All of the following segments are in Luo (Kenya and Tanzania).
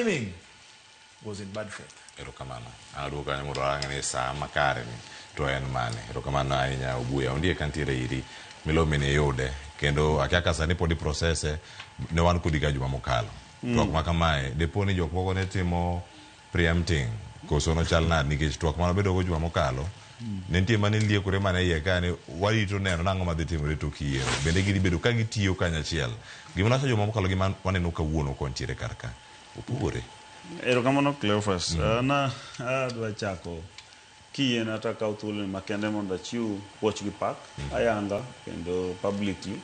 Timing was in bad faith. Erokamano. An aduogo kanyo mondo arang ni saa makare ni to en mane. Erokamano ahinya Obuya. Ondiek kantiere iri milome ni iyude kendo akia ka sani pod i process e ne wan kodi ga juma mokalo. Twak ma kamae depo ni jok moko ne timo preempting koso nochal nade nikech twak mane wabedo go juma mokalo ne nitie mane liekore mana iye ka ni warito neno nang'o madhi timore tok yiero. Bende gidhi bedo ka gitiyo kanyachiel. Gima nawacho juma mokalo gi ma waneno kawuono kontiere kar ka opogore. Erokamano Cleophas. Na adwa chako kiyiena to akaw thuoloni makende mondo achiw puoch gi pak ayanga kendo publicly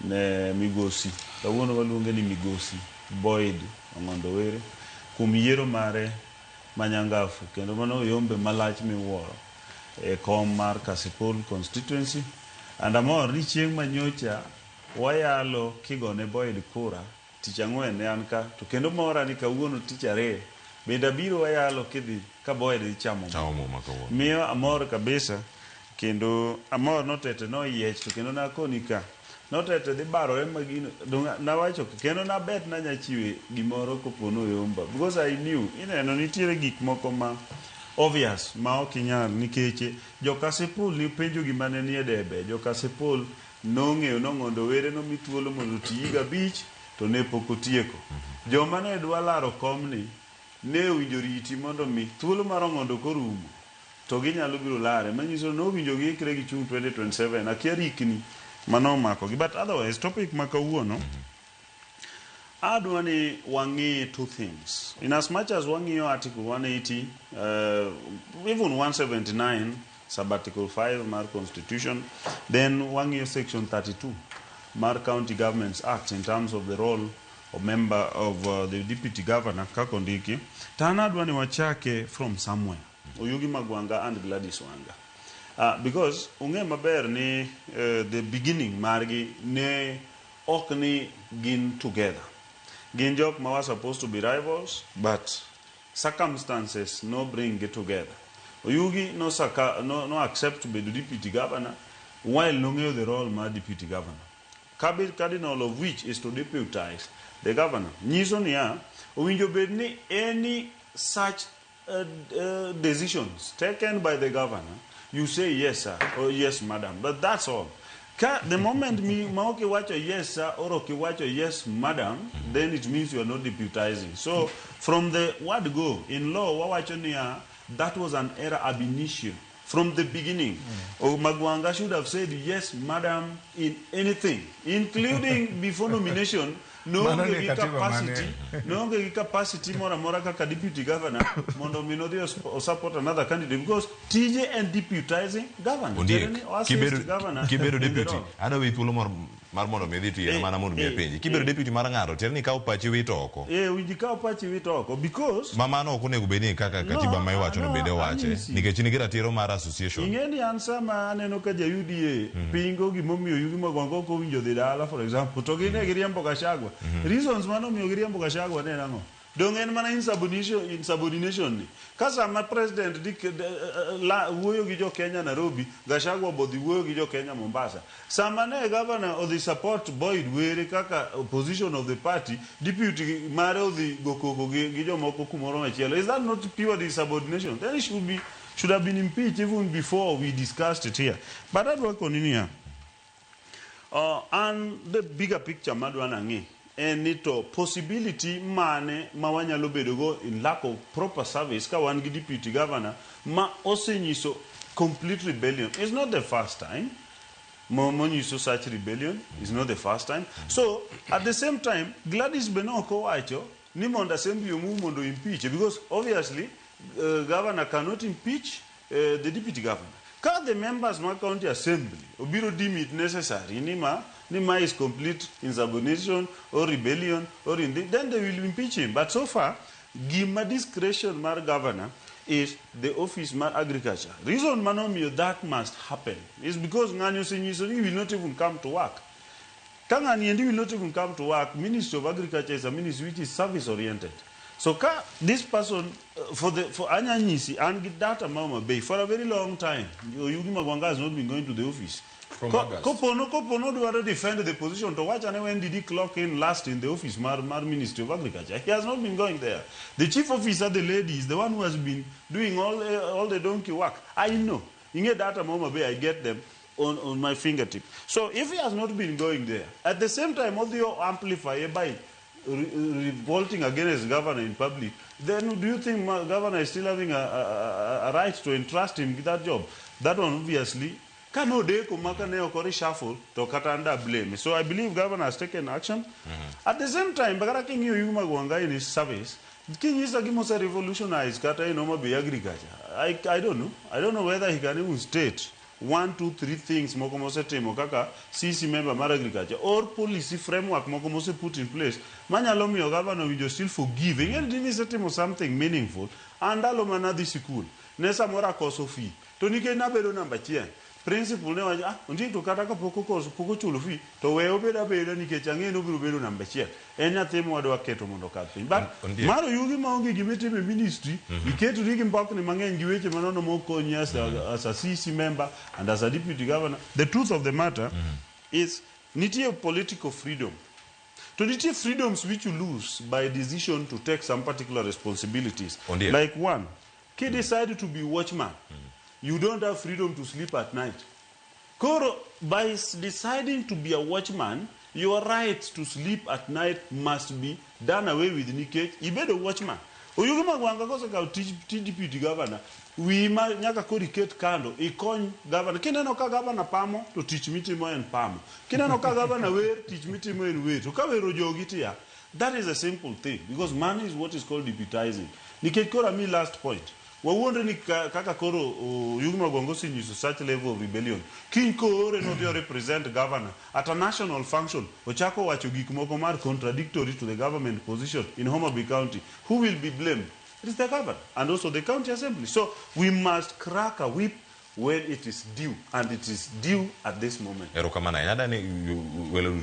ne migosi. Kawuono waluonge ni migosi Boyd Ong'ondo Were kuom yiero mare manyangafu kendo mano oyombe malach miwuoro e kom mar Kasipul constituency. And amor ni chieng' manyocha wayalo kigone Boyd kura tich ang'wen ne an ka to kendo mora ni kawuono tich ariyo bende abiro wayalo kidhi ka Boyd dhi chamo Chamo muma kawuono. Miyo amor kabisa kendo amor notete noyiech to kendo nakoni ka notete dhi barore magino nawacho kendo nabet nanya chiwe gimoro kopo noyomba because I knew ineno nitiere gik moko ma obvious ma ok inyal nikech jo Kasipul ni penjo gima ne nie debe jo Kasipul nong'eyo nong'ondo Were nomi thuolo mondo oti higa 5 to ne pok otieko. Joma ne dwa laro komni ne owinjo riti mondo mi thuolo mar Ong'ondo korumo to ginyalo biro lare manyiso ni nowinjo giikre gichung' 2027 akia rikni manomako gi. But otherwise topic ma kawuono adwa ni wang'i two things. In as much as wang'iyo article 180 even 179 sub article 5 mar constitution, then wang'iyo section 32 mar County Governments Act in terms of the role of member of the deputy governor kaka ondiki to an adwa ni wachake from somewhere. Oyugi Magwanga and Gladys Wanga, because ung'e maber ni the beginning margi ne ok ni gin together, gin jok ma were supposed to be rivals, but circumstances no bring gi together. Oyugi no, saka, no, no accept bedo deputy governor while nong'eyo the role mar deputy governor, cardinal of which is to deputize the governor. Nyiso niya owinjo bed ni any such decisions taken by the governor, you say, "Yes sir" or "Yes madam," but that's all. Ka the moment mi ma ok iwacho "yes sir" or ok iwacho "yes madam," then it means you are not deputizing. So from the word go in law wawacho niya that was an error ab initio from the beginning. Magwanga should have said "yes madam" in anything, including before nomination. Mano Noonge ni gi katiba mane? capacity, noonge gi capacity moro amora kaka deputy governor mondo mi nodhi o support another candidate because tije en deputizing governor. Ondiek, Tiende ni o assist kibedo, governor kibedo in the deputy, role. adwa weyi thuolo mar mondo mi idhi to yiero mana mondo mi apenji. Kibedo deputy mar ng'ato, tiende ni ikawo pachi wito oko. Winji kawo pachi wito oko because Ma mano ok onego bed ni kaka katiba ma iwacho no no, bende owache. anyisi. Nikech in gi ratiro mar association. Ing'e ni an sama aneno ka ja UDA pingo gimomiyo Oyugi Magwanga ok owinjo dhi dala, for example, to gin ne giriembo Gachagua. Reasons manomiyo giriembo Gachagua ne en ang'o? Dong' en mana insubordination ni. Ka sama president wuoyo gi jo Kenya Nairobi, Gachagua bodhi wuoyo gi jo Kenya Mombasa. Sama ne governor odhi support Boyd Were kaka opposition of the party, deputy mare odhi go koko gi jomoko kumoro machielo. Is that not pure insubordination? Then it should have been impeached even before we discussed it here. But adwa koni niya, an the bigger picture madwa nang'i en ni to possibility mane ma wanyalo bedogo in lack of proper service ka wan gi deputy governor ma osenyiso complete rebellion. It's not the first time monyiso such rebellion. It's not the first time. So at the same time Gladys be ne ok owacho ni mondo assembly omove mondo impeach, because obviously governor cannot impeach the deputy governor. Ka the members mar county assembly obiro deem it necessary ni ma is complete insubordination or rebellion or in the, then they will impeach him. But so far gima discretion mar governor is the office mar agriculture. Reason manomiyo that must happen is because ng'ani osenyiso ni he will not even come to work. Ka ng'ani endi will not even come to work, Ministry of Agriculture is a ministry which is service oriented. So ka this person for anya nyisi an gi data ma Homa Bay for a very long time Oyugi Magwanga has not been going to the office. From August. Kopono dwaro defend the position to wachane when did he clock in last in the office mar Ministry of Agriculture. He has not been going there. The chief officer, the lady, is the one who has been doing all the donkey work. I know. Ing'e data ma Homa Bay, I get them on my fingertip. So if he has not been going there, at the same time, odhi amplify by revolting against governor in public, then do you think governor is still having a right to entrust him with that job? That one obviously, kano deko maka ne ok reshuffle to kata under blame. So I believe governor has taken action. At the same time, bakara king'iyo Oyugi Magwanga in his service, kinyisa gima revolutionize kata in Homa Bay agriculture. I don't know. I don't know whether he can even state 1, 2, 3 things moko mosetimo kaka CC member mar agriculture or policy framework moko mose put in place manyalo miyo governor winjo still forgive. Ing'e ni isetimo something meaningful. An ndalo mana adhi sikul, ne samoro akoso fee. To nikech nabedo namba achiel, principal ne wacho, ah, ondiek to kata kapok okoso, pok ochulo fee, to we obed abeda nikech ang'e ni obiro bedo namba achiel. En nyathi mwadwa keto mondo okadh piny. But Ondiek. mar Oyugi maonge gimitimo e ministry, iketori gi mbakni mang'eny gi weche manono mokonyi as a CC member and as a deputy governor. The truth of the matter is nitie political freedom. To nitie freedoms which you lose by decision to take some particular responsibilities. Ondiek. Like one, ki decide to be watchman, you don't have freedom to sleep at night. Koro, by deciding to be a watchman, your right to sleep at night must be done away with nikech ibedo watchman. Oyugi Magwanga kosekawo tij deputy governor, wiyi ma nyaka koro iket kando, ikony governor. Kineno ka governor pamo, to tich mitimo en pamo. Kineno ka governor wer, tich mitimo en wer. To ka wer ojogi tiya, that is a simple thing because money is what is called deputizing. Nikech koro ami last point. Wawuondre ni kaka koro Oyugi Magwanga osenyiso such level of rebellion. Kiny koore nodhi o represent governor at a national function, ochako wacho gik moko mar contradictory to the government position in Homa Bay County. Who will be blamed? It is the governor and also the county assembly. So we must crack a whip when it is due, and it is due at this moment. Erokamano ahinya. Adani welo.